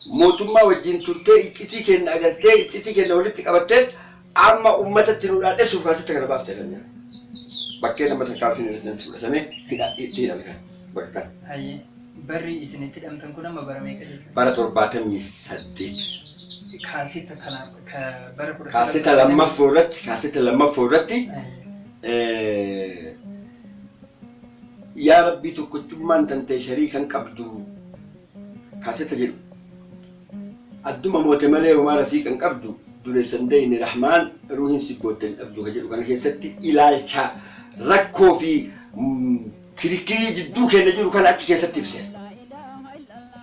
Mootummaa wajjin turtee iccitii kenna agartee iccitii kenna walitti qabattee amma uummatatti nu dhaadheessuuf kaasetta kana baaftee kan jedhan. Bakkee nama tarkaanfiin irratti fudhatamee itti hidhame kan bakka kana. Hayyee. Barri isin itti hidhamtan kun amma bara meeqa jechuudha? Bara 78. Kaasetta kana ka bara kudha Kaasetta lammaffoo irratti, kaasetta lammaffoo irratti yaa Rabbii tokkochummaan tantee shariikan qabdu kaasetta jedhu. Adduma moote malee homaa rafiiqan qabdu dureessan dayne Rahmaan ruuhin si bootte hin dhabdu ka jedhu kana keessatti ilaalcha rakkoo fi kirikkirii jidduu keenya jiru kana achi keessatti ibse.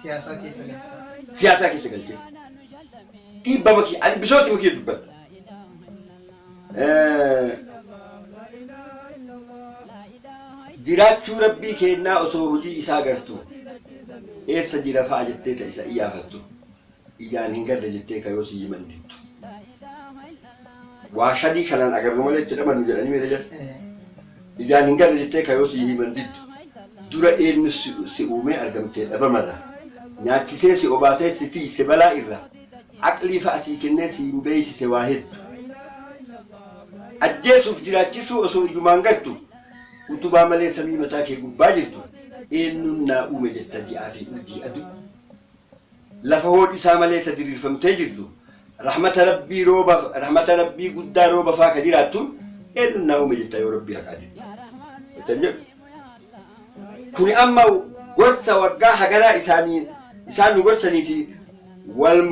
Siyaasaa keessa galtaa. Siyaasaa keessa galchee. Dhiibbaa makii ani bisooti makii dubbadha. Jiraachuu Rabbii keennaa osoo hojii isaa gartu eessa jira fa'a jettee ta isa iyyaafattu ijaan hin garre jettee ka yoo si himan diddu. Waa shanii kanaan agarru malee itti dhamannu jedhanii meera jala. Ijaan hin garre jettee ka yoo si himan diddu. Dura eenyu si uumee argamtee dhabamarra. Nyaachisee si obaasee si tiiyse balaa irra. Aqlii fa'a sii kennee siin beeysise waa heddu. Ajjeesuuf jiraachisuu osoo ijumaan gartu utubaa malee samii mataa kee gubbaa jirtu eenyuun naa uume jetta ji'aa fi urjii aduu. Lafa hoodhisaa malee ta diriirfamtee jirtu rahmata Rabbii rooba rahmata Rabbii guddaa rooba faa ka jiraattuun eenyuun naa uume jetta yoo Rabbii haqaa didde. Jettan jedhu. Kuni amma gorsa waggaa haganaa isaanii isaan nu gorsanii fi wal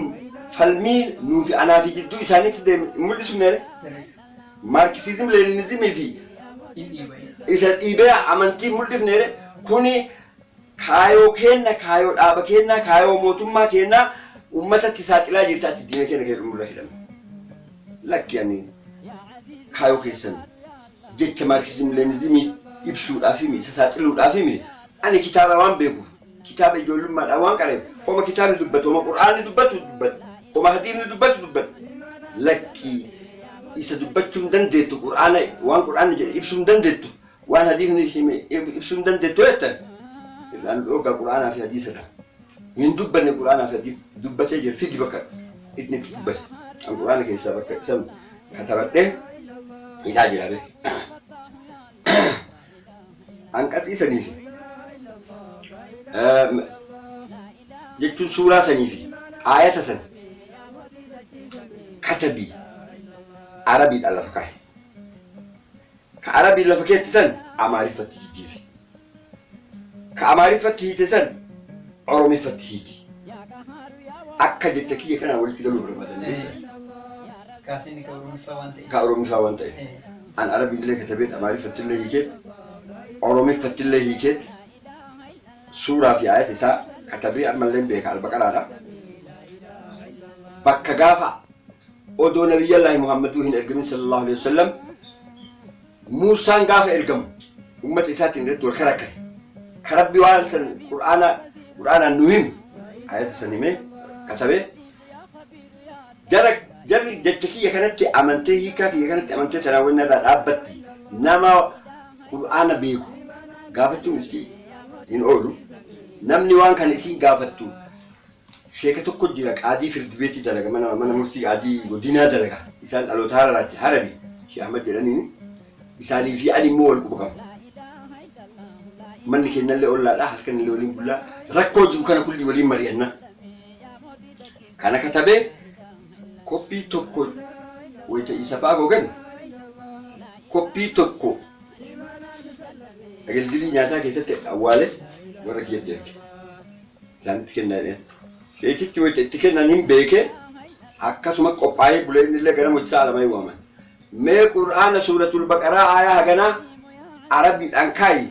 falmii nuu fi anaa fi jidduu isaaniitti deeme hin mul'isu meere. Maarkisiizim Leeninizimii fi isa dhiibee amantii mul'ifneere kuni kaayoo keenna, kaayoo dhaaba keennaa, kaayoo mootummaa keennaa uummatatti saaxilaa jirta ati diina keenya kee dhumurra hidhame. Lakki ani kaayoo keessan jecha maarkisiizim leeninizimii ibsuudhaaf himi isa saaxiluudhaaf himi ani kitaaba waan beekuuf kitaaba ijoollummaadhaan waan qareef homa kitaabni dubbatu homa qur'aanni dubbatu dubbatu homa hadiifni dubbatu dubbatu lakki isa dubbachuu hin dandeettu qur'aana waan qur'aanni jedhe ibsuu hin dandeettu waan hadiifni hime ibsuu hin dandeettu jettan irraan dhoogaa qur'aanaa fi hadiisadha. Hin dubbanne qur'aanaa fi hadiif dubbatee jira fidi bakka inni itti dubbate. An qur'aana keessaa bakka isan katabadhee hidhaa jira be. Anqaxii sanii fi jechuun suuraa sanii fi aayata san katabii Arabiidhaan lafa kaa'e. Ka Arabiin lafa keetti san Amaariffatti jijjiiri. Ka Amaariffatti hiite san Oromiffatti hiiki. Akka jecha kiyya kanaan walitti galuu barbaadan. Kaasinni ka Oromiffaa waan ta'eef. Ka Oromiffaa waan ta'eef. An Arabiillee katabeet Amaariffatti illee hiikeet Oromiffatti illee hiikeet suuraa fi ayata isaa katabee ammallee beeka Albaqaraadha. Bakka gaafa odoo Nabiyyallaahi Muhammaduu hin ergamin sallallahu alaihi wasallam Muusaan gaafa ergamu ummata isaatiin irratti wal karakkare. Ka Rabbi waan san Qur'aana Qur'aanaan nu hime ayata san himee katabee jara jarri jecha kiyya kanatti amantee hiikaa kiyya kanatti amantee tanaa wanni irraa dhaabbatti nama Qur'aana beeku gaafachuun isii hin oolu. Namni waan kana isiin gaafattu Sheeka tokko jira qaadii firdi beetii dalaga mana mana murtii qaadii godinaa dalaga isaan dhaloota hararaati harari Shee Ahmad jedhaniin isaanii fi ani immoo wal quba qabna. Manni keenyallee ollaadha halkan illee waliin bullaa rakkoo jiru kana kulli waliin mari'anna. Kana katabee koppii tokko wayita isa baagoo kennu koppii tokko agalgilii nyaataa keessatti awwaale warra kiyyatti erge. Isaanitti kennaa jedheen. Sheekichi wayita itti kennan hin beeke akkasuma qophaa'ee bulee inni illee ganama hojii sa'a lamaa waaman. Mee Qur'aana suuratul Baqaraa aayaa haganaa Arabiidhaan kaayi.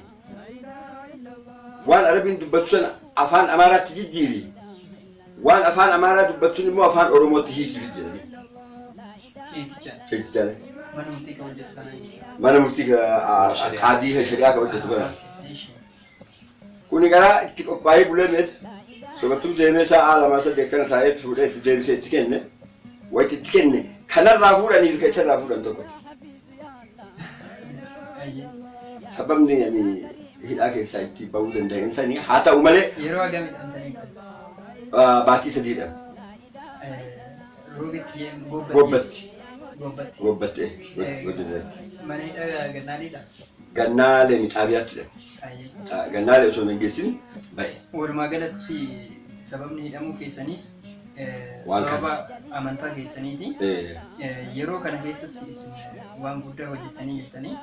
Waan Arabiin dubbatu sana afaan Amaaraatti jijjiiri. Waan afaan Amaaraa dubbatu sun immoo afaan Oromootti hiiki fidi jedhanii. Sheetichaan. Sheetichaan. Mana murtii ka hojjetu kana jechuudha. Mana murtii qaadii shari'aa ka hojjetu kana. Kuni karaa itti qophaa'ee bulee meet sobattuu deemee sa'a lamaa sadii akkana taa'ee fuudhee itti deebisee itti kenne wayitti itti kenne kanarraa fuudhanii fi kan isarraa fuudhan tokkotti. Sababni ani hidhaa keessaa itti ba'uu danda'een sanii haa ta'u malee. Yeroo hagamii hidhamtanii? Baatii 3dha. Roobitti gobbatti. Gobbatti. Gobbatti. Gobbatti. Gobbatti. Mana hidhaa gannaaleedha. Gannaalee xaabiyaatti dha. Gannaalee osoo hin geessin ba'e. Walumaa galatti sababni hidhamuu keessaniis Waan sababa amantaa keessaniiti. Yeroo kana keessatti isin waan guddaa hojjettanii jirtanii.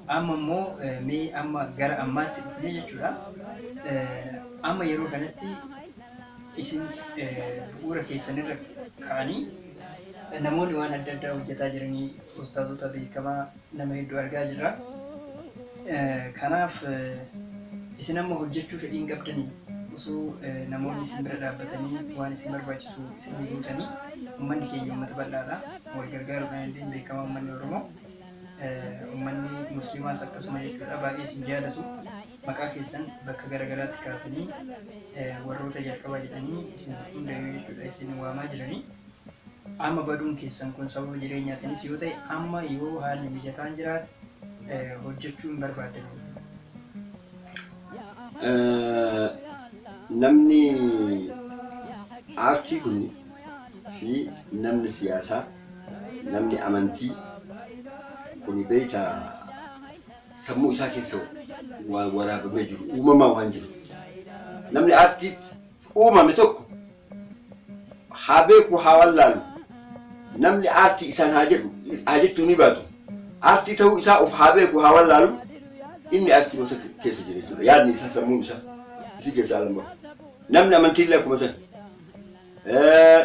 Amma immoo mee amma gara ammaatti dhufne jechuudha. Amma yeroo kanatti isin bu'uura keessanirra ka'anii namoonni waan adda addaa hojjetaa jiranii ustaazota beekamaa nama hedduu argaa jirra. Kanaaf isin amma hojjechuu fedhii hin qabdanii osoo namoonni isin bira dhaabbatanii waan isin barbaachisu isin guutanii uummanni keenya uummata bal'aadha. Wal gargaaruudhaan illee beekamaa uummanni Oromoo. Uummanni Musliimaas akkasuma jechuudha baay'ee isin jaalatu. Maqaa keessan bakka garaagaraatti kaasanii warroota jalqabaa jedhanii isin hundayyuu jechuudha isin waamaa jiranii. Amma baduun keessan kun sababa jireenyaatiinis yoo ta'e amma yoo haalli mijataan jiraate hojjechuu hin barbaaddan. Namni aartii kun fi namni siyaasaa namni amantii kun beektaa sammuu isaa keessa waan waraabamee jiru uumamaa waan jiru. Namni aartii uumame tokko haa beeku haa wallaalu namni aartii isaan haa jedhu haa jechuu ni baatu. Aartii ta'uu isaa of haa beeku haa wallaalu inni aartii masa keessa jira jechuudha. Yaadni isaa sammuun isaa isi keessa alan bahu. Namni amantiillee akkuma sana.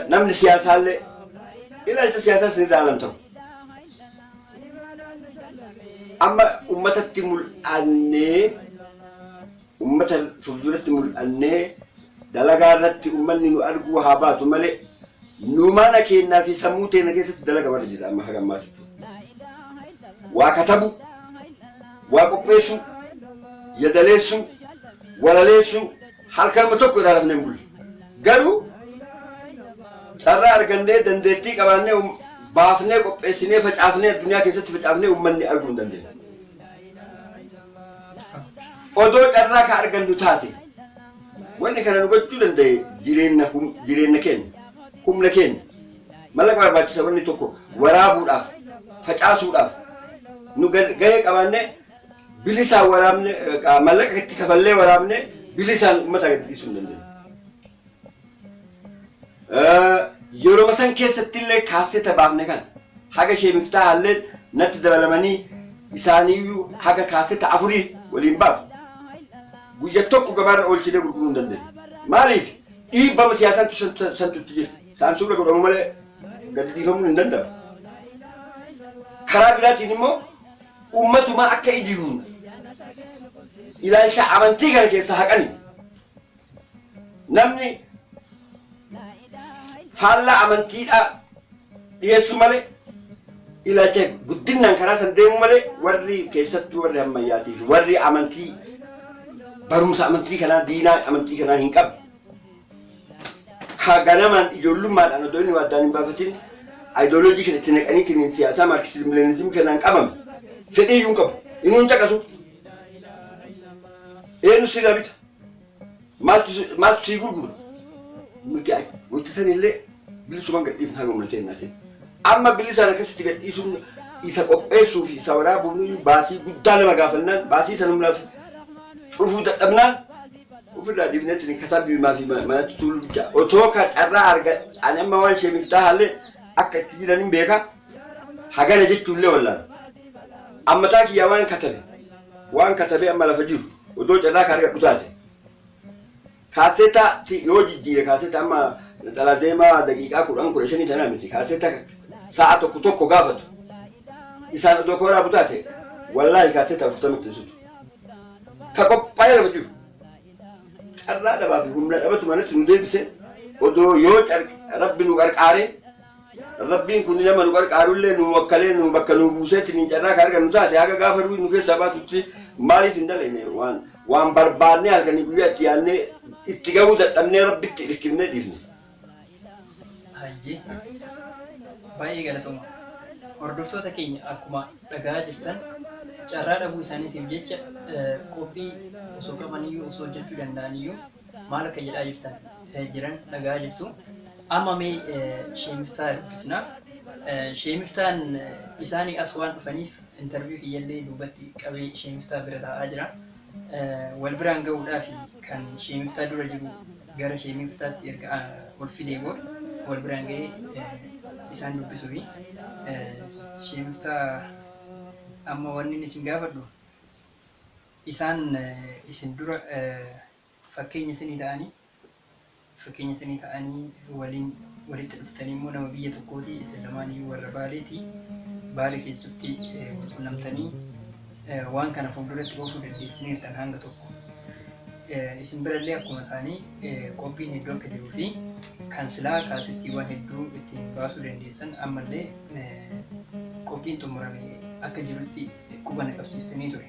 Namni siyaasaallee ilaalcha siyaasaa isinirraa alan ta'u. Amma uummatatti mul'annee uummata fuulduratti mul'annee dalagaa irratti uummanni nu arguu haa baatu malee nu mana keenyaa fi sammuu teenya keessatti dalaga barra jira amma haga ammaatti. Waa katabu, waa qopheessuu, yadaleessuu, walaleessuu halkanuma tokko irraa rafnee hin bulle. Garuu carraa argannee dandeettii qabaannee baafnee qopheessinee facaafnee addunyaa keessatti facaafnee uummanni arguu hin dandeenye. Odoo carraa ka argannu taate wanni kana nu gochuu danda'e jireenya keenya humna keenya mallaqa barbaachisa wanni tokko waraabuudhaaf facaasuudhaaf nu gahee qabaannee bilisaan waraabne mallaqa itti kafallee waraabne bilisaan uummata gadi dhiisuu hin dandeenye. Yeroo san keessatti illee kaaseta baafne kan haga ishee miftaa hallee natti dabalamanii isaaniiyyuu haga kaaseta 4 waliin baafu. Guyya tokko gabaarra oolchinee gurguruu hin dandeenye. Maaliif dhiibbama siyaasaatu santutti jira. Saansuura godhamu malee gadi dhiifamuun hin danda'amu. Karaa biraatiin immoo uummatuma akka ijiruun ilaalcha amantii kana keessa haqani. Namni faallaa amantiidhaa dhiyeessu malee ilaalcha guddinaan karaa san deemu malee warri keessattuu warri ammayyaatii fi warri amantii barumsa amantii kanaa diinaa amantii kanaa hin qabne. Ka ganamaan ijoollummaadhaan odoo inni addaan hin baafatin ayidooloojii kana itti naqaniitiin siyaasaa maarkisiizim leenizimii kanaan qabame fedhii iyyuu hin qabu. Inni hin caqasu. Eenyu sirraa bita? Maaltu sii gurgura? Nuti wanti sanillee bilisumaan gadhiifna haga humna teennaatiin. Amma bilisaan akkasitti gadhiisuun isa qopheessuu fi isa waraabuun baasii guddaa nama gaafannaan baasii san humnaaf cufuu dadhabnaan ofirraa dhiifnetti katabbii fi manatti tuuluu bicha. Otoo ka carraa arga ani amma waan ishee miftaa haallee akka itti jiran hin beeka hagana jechuullee wallaala. Amma taa kiyyaa waan katabe amma lafa jiru odoo carraa ka argadhu taate. Kaaseta yoo jijjiire kaaseta amma xalazeemaa daqiiqaa 10 15 tanaa miti kaaseta sa'a tokko tokko gaafatu. Isaan odoo ka waraabu taate wallaahi kaaseta 40tti sutu. Ka qophaa'ee lafa jiru. Carraa dhabaa fi humna dhabatu manatti nu deebise odoo yoo rabbi nu qarqaaree rabbiin kun nama nu qarqaarullee nu wakkalee nu bakka nu buuseetti carraa ka argannu taate haga gaafa nu keessaa baatutti maaliif hin dalagne waan barbaadnee halkanii guyyaa itti yaadnee itti gahuu dadhabnee rabbitti hirkifnee dhiifne. Hayyee baay'ee galatooma. Hordoftoota keenya akkuma dhaga'aa jirtan carraa dhabuu isaaniitiif jecha qophii osoo qabaniyyuu osoo hojjechuu danda'aniyyuu Maal akka jedhaa jirtan jiran dhaga'aa jirtu. Amma mee Sheemiftaa dubbisna. Sheemiftaan isaanii as waan dhufaniif interview kiyyallee duubatti qabee Sheemiftaa bira taa'aa jira. Wal biraan gahuudhaaf kan Sheemiftaa dura jiru gara Sheemiftaatti erga ol fidee booda wal biraan gahee isaan dubbisuufi. Sheemiftaa, amma wanni inni isin gaafadhu, isaan isin dura fakkeenya isinii ta'anii waliin walitti dhuftanii immoo nama biyya tokkooti, isin lamaaniyyuu warra Baaleeti. Baalee keessatti wal qunnamtanii waan kana fuulduratti oofuu dandeessaniirtan hanga tokko. Isin birallee akkuma isaanii qophiin hedduu akka jiruu fi kan silaa kaasettiiwwan hedduu ittiin baasuu dandeessan ammallee qophiin xumurame akka jirutti quba na qabsiiftanii ture.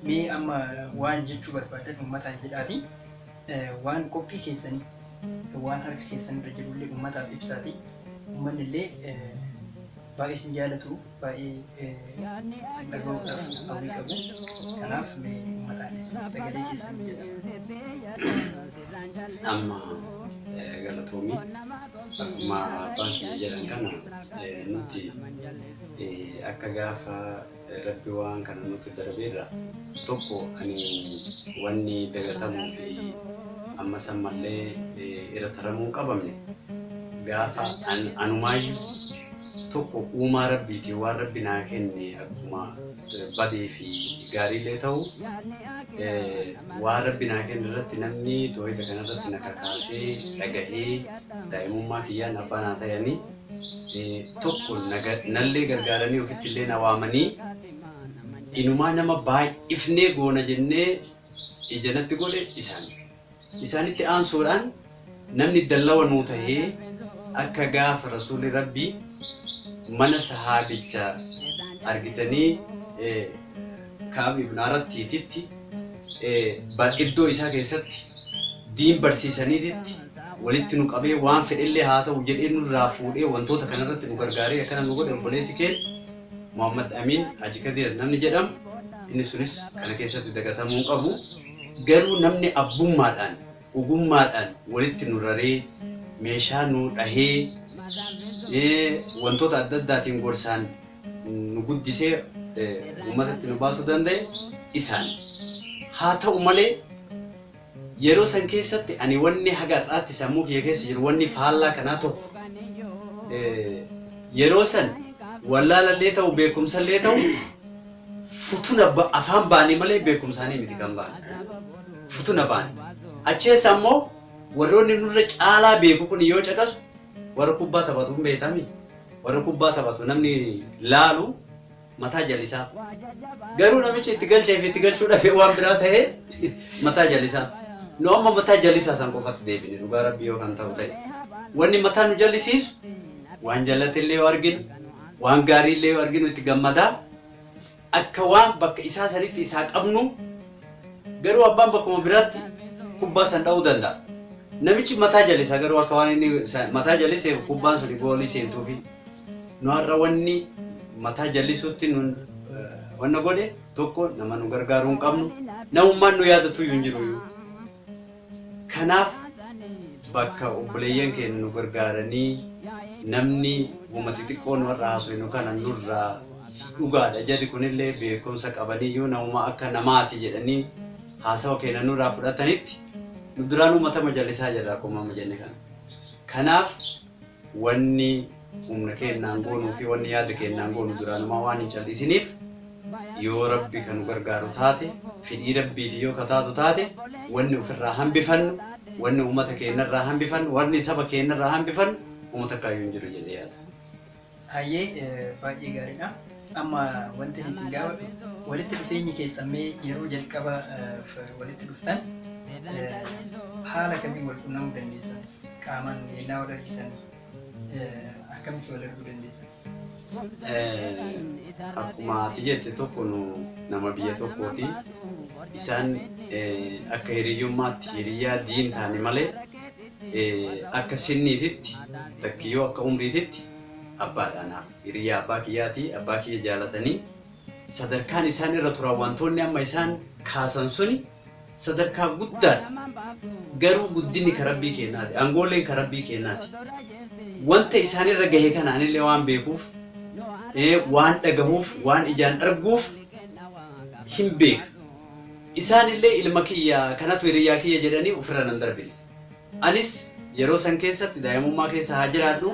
Mee amma waan jechuu barbaadan uummataan jedhaati. Waan qophii keessanii, waan harka keessan irra jirullee uummataaf ibsaati. Uummanni illee baay'ee isin jaalatu, baay'ee isin dhaga'uudhaaf hawwii qabu. Kanaaf mee uummataan sagalee keessan jedha. Amma galatoomii, akkuma abbaan keenya jedhan kana, nuti akka gaafa Rabbi waan kana nuti darbeerra tokko, ani wanni dagatamuu fi ammas ammallee irra taramuu hin qabamne, gaafa anumaayyuu tokko uumaa Rabbiitiin waan Rabbi naa kenne akkuma badee fi gaariillee ta'u, waan Rabbi naa kenne irratti namni toohida kanarratti na kakaasee dhagahee daa'imummaa kiyyaan abbaa naa ta'anii tokko nallee gargaaranii ofitti illee na waamanii, inumaa nama baay'ifnee goona jennee ija natti godhe isaan. Isaanitti aansuudhaan namni dallawa nuu tahee akka gaafa Rasuulli Rabbii mana sahaabicha argitanii Ka'ab ibn Arattiititti iddoo isaa keessatti diin barsiisaniititti walitti nu qabee, waan fedhellee haa ta'u jedhee nurraa fuudhee wantoota kanarratti nu gargaaree akkana nu godhe, obboleessi keenya Muhammad Amin Haji Kadir namni jedhamu, inni sunis kana keessatti dagatamuu hin qabu. Garuu namni abbummaadhaan, ogummaadhaan walitti nu raree, meeshaa nu dhahee, wantoota adda addaatiin gorsaan nu guddisee uummatatti nu baasuu danda'e isaan. Haa ta'u malee, yeroo san keessatti ani wanni haga har'aatti sammuu kiyya keessa jiru, wanni faallaa kanaa tokko, yeroo san wallaalallee ta'u, beekumsallee ta'u, futuna afaan baane malee beekumsaanii miti kan baane. Futuna baane. Acheessa ammoo warroonni nurra caalaa beeku kun yoo caqasu, warra kubbaa taphatu hin beekami. Warra kubbaa taphatu namni laalu mataa jalisaa. Garuu namichi itti galchee fi itti galchuu dhabee waan biraa ta'ee mataa jalisaa. Nu amma mataa jalisaa san qofatti deebine, dhugaa Rabbii yoo kan ta'u ta'e. Wanni mataa nu jallisiisu, waan jallate illee yoo arginu, waan gaarii illee yoo arginu itti gammadaa, akka waan bakka isaa sanitti isaa qabnu. Garuu abbaan bakkuma biraatti kubbaa san dha'uu danda'a. Namichi mataa jalisa, garuu akka waan inni mataa jalliseef kubbaan sun goolii seentuufi. Nu har'a wanni mataa jallisuutti nun wanna godhe tokko, nama nu gargaaruu hin qabnu, namummaan nu yaadatu iyyuu hin jiru iyyuu. Kanaaf bakka obboleeyyan keenya nu gargaaranii, namni wama xixiqqoo nu har'a haasofnu kana nurraa dhugaadha, jarri kunillee beekumsa qabaniyyuu namuma akka namaati jedhanii haasawa keenya nurraa fudhatanitti, nu duraanuu matama jallisaa jirra akkuma amma jenne kana. Kanaaf wanni humna keenyaan goonuu fi wanni yaada keenyaan goonu duraanumaa waan hin callisiniif, yoo Rabbi kan nu gargaaru taate, fedhii Rabbiiti yoo ka taatu taate, wanni ofirraa hambifannu, wanni uummata keenyarraa hambifannu, wanni saba keenyarraa hambifannu uummata kaayyuu hin jiru jedhee yaada. Hayyee, baay'ee gaariidha. Amma wanti ani isin gaafadhu, walitti dhufeenyi keessan mee yeroo jalqaba walitti dhuftan haala kamiin wal qunnamuu dandeessan? Qaamaan yennaa wal argitan akkamitti wal arguu dandeessan? Akkuma ati jette, tokko nu nama biyya tokkooti. Isaan akka hiriyyummaatti hiriyyaa diin taane malee akka sinniititti takkiyyoo akka umriititti abbaadha anaaf. Hiriyyaa abbaa kiyyaati. Abbaa kiyya jaalatanii sadarkaan isaan irra turan, wantoonni amma isaan kaasan suni Sadarkaa guddaadha. Garuu guddinni ka Rabbii kennaati. Aangoolleen ka Rabbii kennaati. Wanta isaanirra gahe kana anillee waan beekuuf, waan dhagahuuf, waan ijaan arguuf hin beeka. Isaanillee ilma kiyya kanatu hiriyyaa kiyya jedhanii ofirra nan darbine. Anis yeroo san keessatti daa'imummaa keessa haa jiraadhu,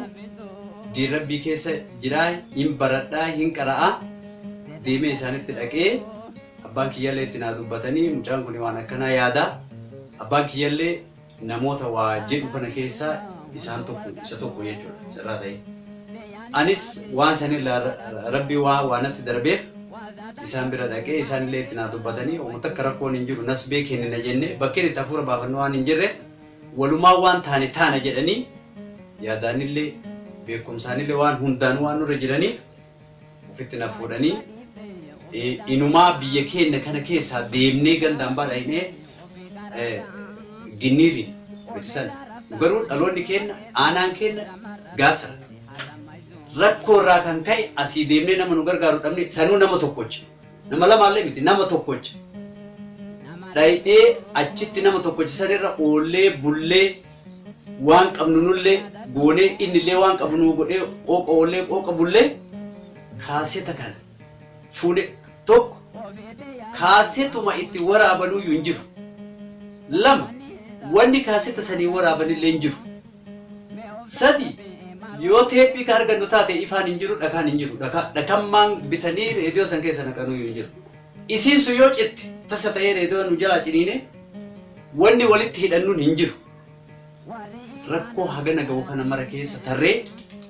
diin Rabbii keessa jiraa, hin baradhaa, hin qara'aa, deemee isaanitti dhaqee abbaan kiyyallee itti naa dubbatanii mucaan kun waan akkanaa yaada. Abbaan kiyyallee namoota waa jedhu kana keessaa isaan tokko isa tokko jechuudha carraa ta'e. Anis waan sanirraa Rabbii waa natti darbeef isaan bira dhaqee isaanillee itti naa dubbatanii uummata akka rakkoon hin jiru nasbee kennina jennee bakkeen itti hafuura baafannu waan hin jirreef walumaa waan taane taana jedhanii yaadaanillee beekumsaanillee waan hundaan waan nurra jiraniif ofitti na fuudhanii inumaa biyya keenya kana keessaa deemnee gandaan baadhainee ginniiri bitisan. Garuu dhaloonni keenya aanaan keenya gaasara. Rakkoo irraa kan ka'e asii deemnee nama nu gargaaru dhabne sanuu nama tokkocha. Nama lamaallee miti nama tokkocha. Dhayidhee achitti nama tokkocha sanirra oollee bullee waan qabnu nullee goonee innillee waan qabnu nu godhee qooqa oollee qooqa bullee kaaseta kana fuune tokko kaasetuma itti waraabanuyyuu hin jiru. Lama wanni kaaseta sanii waraabanillee hin jiru. Sadi yoo teephii ka argannu taate ifaan hin jiru dhakaan hin jiru dhakammaan bitanii reediyoo san keessa naqanuyyuu hin jiru. Isiin sun yoo citte tasa ta'ee reediyoo nu jalaa ciniine wanni walitti hidhannuun hin jiru. Rakkoo hagana ga'u kana mara keessa tarree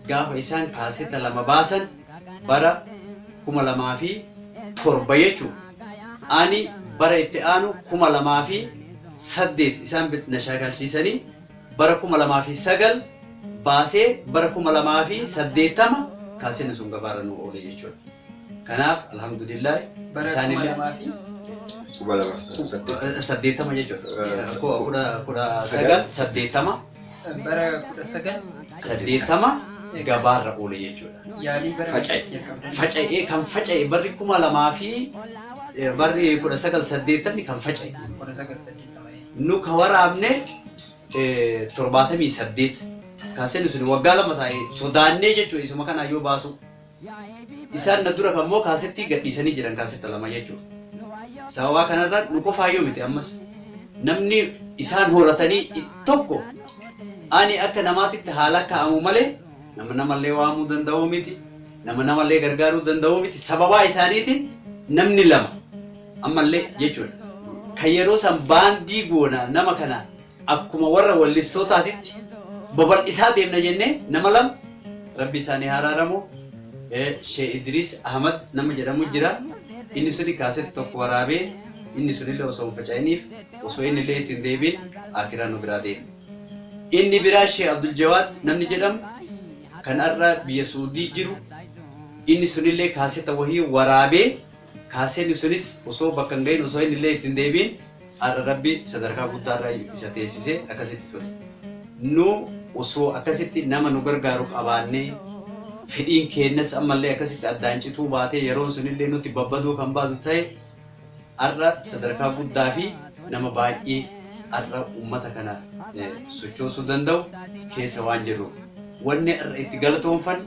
gaafa isaan kaaseta lama baasan bara 2007 jechuudha. Ani bara itti aanu 2008 isaan na shaakalchiisanii bara 2009 baasee bara 2080 kaaseen sun gabaarra nu oole jechuudha. Kanaaf alhamdulillah Bara isaanillee 2080 80 jechuudha. 1980 Bara 19 80 gabaarra oole jechuudha. Yaalii bara Faca'e. jalqabdan. Faca'ee kan faca'e barri 2000 fi barri 1980 kan faca'e. 1980. Nu ka waraabne 78 kaaseen sun waggaa lama taa'e sodaannee jechuudha isuma kanaa yoo baasu. Isaan na dura ammoo kaasetti gadhiisanii jiran kaasetta lama jechuudha. Sababaa kanarraa nu qofaayyuu miti ammas namni isaan horatanii tokko ani akka namaatitti haala kaa'amu malee nama namallee waamuu danda'uu miti nama namallee gargaaruu danda'uu miti sababaa isaaniitiin namni lama ammallee jechuudha. Kan yeroo san baandii goona nama kana akkuma warra wallistootaatitti babal'isaa deemna jennee nama lama Rabbi isaanii haa araaramu. Sheekh Idris Ahmad nama jedhamu jira. Inni suni kaasetti tokko waraabee inni sunillee osoo hin faca'iniif osoo inni illee ittiin deebiin akiraa nu biraa deeme. Inni biraa Sheekh Abdul Jawaad namni jedhamu kan har'a biyya Suudii jiru inni sunillee kaaseta wahii waraabee kaaseen sunis osoo bakka hin gahin osoo inni illee ittiin deebiin har'a Rabbi sadarkaa guddaarra isa teessisee akkasitti ture. Nu osoo akkasitti nama nu gargaaru qabaannee fedhiin keenyas ammallee akkasitti addaan cituu baatee yeroon sunillee nuti babbaduu kan baatu ta'e har'a sadarkaa guddaa fi nama baay'ee har'a uummata kana sochoosuu danda'u keessa waan jirru. Wanni har'a itti galatoonfan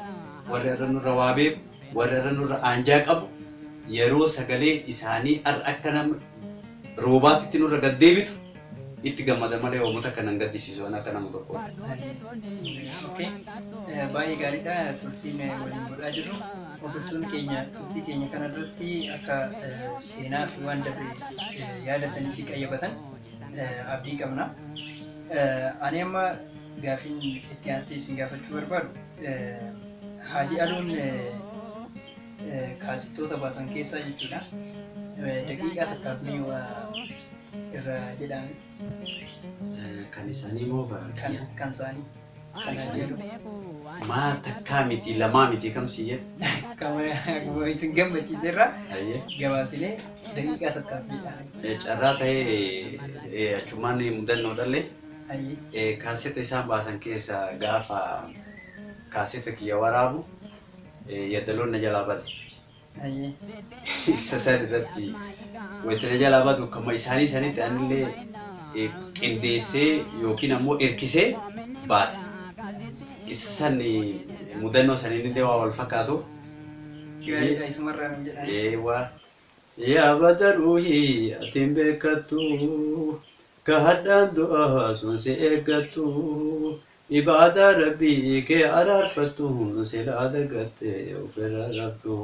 warri har'a nurra waa beeku warri har'a nurra aanjaa qabu yeroo sagalee isaanii har'a akka nama roobaatitti nurra gad deebitu itti gammada malee uummata kana hin gaddisiisu waan akka nama tokkooti. Okay. Baay'ee gaariidha turtiin waliin godhaa jirru. Hordoftoonni keenya turtii keenya kana irratti akka seenaa fi waan darbe yaadatanii fi qayyabatan abdii qabna. Ani amma gaafiin itti aansee isin gaafachuu barbaadu Haaji Aluun kaasittoota baasan keessaa jechuudha. Daqiiqaa takkaaf mee waa irra jedhaan. Kan isaanii moo kan isaanii? Kan Haaji Aluu. Maa takkaa miti lamaa miti kam si jedhe? Kan isin gammachiise irraa gabaasilee daqiiqaa takkaaf jedhaan. Carraa ta'ee achumaan mudannoo dhalle kaaseta isaan baasan keessa gaafa kaaseta kiyya waraabu yaddaloon na jalaa bade. Ayyee. Isa san irratti wayita na jalaa badu akkuma isaanii sanitti anillee qindeessee yookiin ammoo hirkisee baase. Isa san mudannoo saniin illee waa wal fakkaatuuf. Gaariidha, isumarraa nu jedhan. Eewwa. Yaa badaruuhi atiin beekattu, ka hadhaan du'aa sun si eeggattu, ibaadaa rabbii kee araarfattu, silaa dagatte ofirra raftu.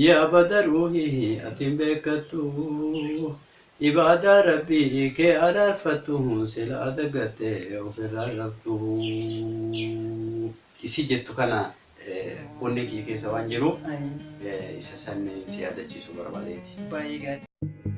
Yaa badaruuhi atiin beekattu, ibaadaa rabbii kee araarfattu, silaa dagatte ofirra raftu. Isi jettu kana onnee kiyya keessa waan jiruuf Ayyee. isa san si yaadachiisuu barbaadeeti. Baay'ee gaarii.